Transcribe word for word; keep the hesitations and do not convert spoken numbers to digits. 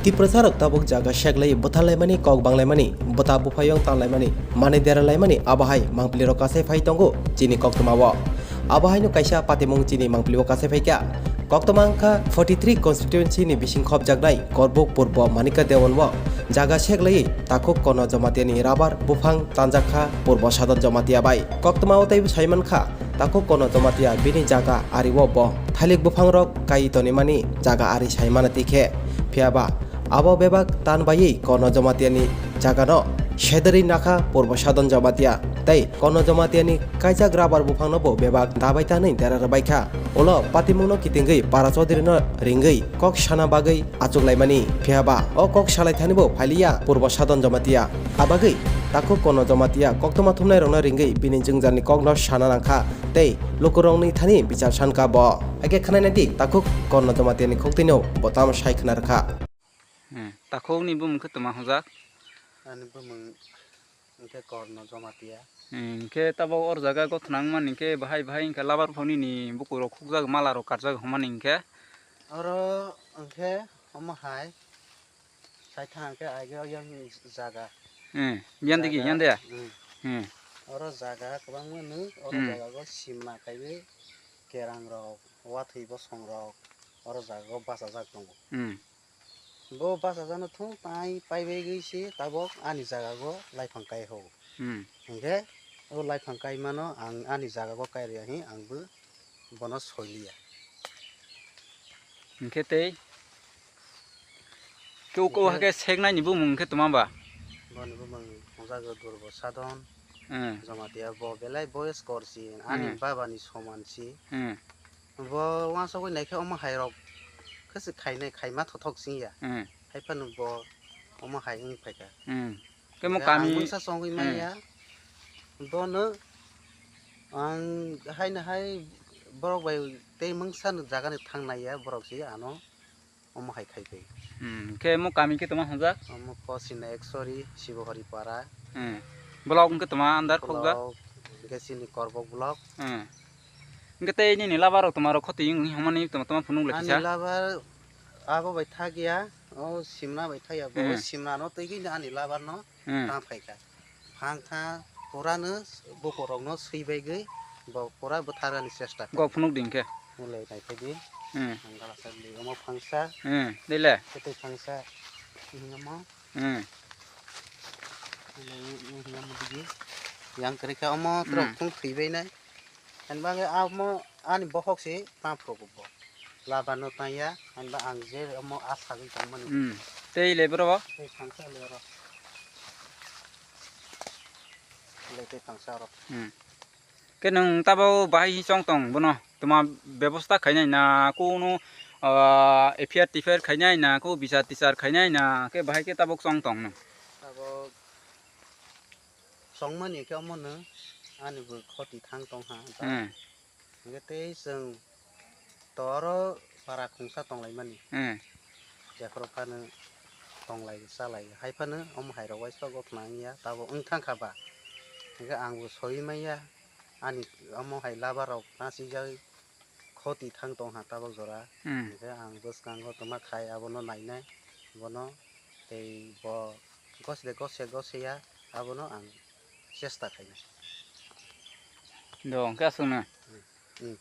Tiprasarok tabuk jaga seklai bwtharlaimani, kok banglaimani, bwta buphaiyung tanlaimani, manwi deralaimani abo hai mangpilirok kasai phai tongo chini koktwmao. Abo haino kaisa patimung chini mangpilio kasai phaikha. Koktwma wngkha forty three constituency ni bising khopjaknai Korbuk Purbo Manika Dewan o jaga seklaiwi takhuk Kono Jamatia ni rabar buphang tanjakha Purbo Sadon Jamatia bai. Koktwma o teibo saimankha, takhuk Kono Jamatia bini jaga ario bo thalik buphangrok kai tonimani jaga ari saimano tikhe. Phiyaba abo bebak tan baiwi Kono Jamatia ni jagano sedari nakha Purbo Sadon Jamatia tei Kono Jamatia ni kaijak rabar buphangno bo bebak dabai tanwi dera rwbaikha. Ulo patimungno kitingwi para chaudhurino ringwi kok sana bagwi achuklaimani. Phiyaba o kok salaithani bo phailiya Purbo Sadon Jamatia. Abagwi takhuk Kono Jamatia koktwma thumnairokno ringwi bini jwngjalni kokno sana nangkha tei lukurokni thani bichar sankha bo. Haikhe khwnaina di takhuk Kono Jamatia ni khuktuino bo tamo sai khwna rwkha. Hmm, takhukni bumung khe twma hwnjak? Ani bumung hwnkhe Korno Jamatia. Hmm, hwnkhe tabok or jaga gothona wngmani hwnkhe bahai bahai hwnkhe labar phone nini bukurok khukjak, malarok karjak hwnmani hwnkhe? Oro hwnkhe omo hai saitha hwnkhe aige oyang jaga. Hmm, yan digi, jaga, yan de? Hmm. Hmm. Oro jaga kwbangma nw, oro hmm jaga o simna kaiwi kerang rok, wathwi bosong rok, oro jaga o bachajak tongo. Hmm. Bo bachajano thung tai paibaigwi se tabok ani jaga o laiphang kai ho. Hmm. Hwnkhe o laiphang kai mano ang ani jaga o kai rwya hi ang bo bono soiliya. Hwnkhe tei kebo hwnkhe hakhe seknaini bumung hwnkhe twma ba? Boni bumung hwnjago Durbo Sadon. Hmm. Jamatia bo belai boyes kor si, ani hmm babani soman si. Hmm. Bo uansugwi naikhe omo hairok khe se khainai, khaima thothok singya. Hmm. Haiphano bo omo hai wng phaikha. Hmm. Khe mo khe ang kami mungsa chongwi hmm manya. Bono ang haino hai borok bai tei mungsa no jaga ni thang naiya borok se ano omo hai khai pai. Hmm. Khe mo kami khe toma hwnjak? Omo Kosina Eksori, Sibohori Para. Hmm. Block hwnkhe toma under khokjak? Block hwnkhe chini Korbok block. Hmm. Hwnkhe tei nini labar rok toma rok khoti wng hwnmani toma toma phunuk lai ani kisa? Labar abo bai thak ya, o simna bai thak ya, bo hmm simna no twi gwi ani labar no hmm tang phai kha. Phang tha pura no bukur rok no swi bai gwi bo pura bwthar ani chesta kha. Go phunuk di hwnkhe. Ulai nai khe di. Hmm. Ang gala sa di omo phangsa. Hmm. Dile. Kete phangsa. Ini omo. Hmm. Ulai ini omo di. Yang kri kha omo hmm trok thung thwi bai nai. Ani bagwi amo ani bokhok se tang phuru bo. Laba no tang ya, ani ba ang je omo a sagwi tong mani. Hmm. Tei le boro bo? Tei thangsa le oro. Le tei thangsa oro. Hmm. Ke nwng tabo bahai hi chong tong bono? Toma bebosta khainai na, kunu, ah, F I R T F I R khainai na, ku bichar tichar khainai na, ke bahai ke tabok chong tong no? Tabok chongmani khe omono ani bo khoti thang tong ha, hmm, hwnkhe tei chwng to oro para khungsa tong lai mani, hmm, jephuru phano tong lai cha lai hai phano omo hai rok uaisa gothna wng ya, tabuk wng thang kha ba, hwnkhe ang bo soi man ya ani omo hai laba rok ta swijagwi. Khoti thang tong ha tabok jora. Hmm. Hwnkhe ang bwskango tongma khai abono nainai, bono tei bo gosle gose gose ya abono ang chesta khainai. Do, hwnkhe aswkno? Hmm. Hmm.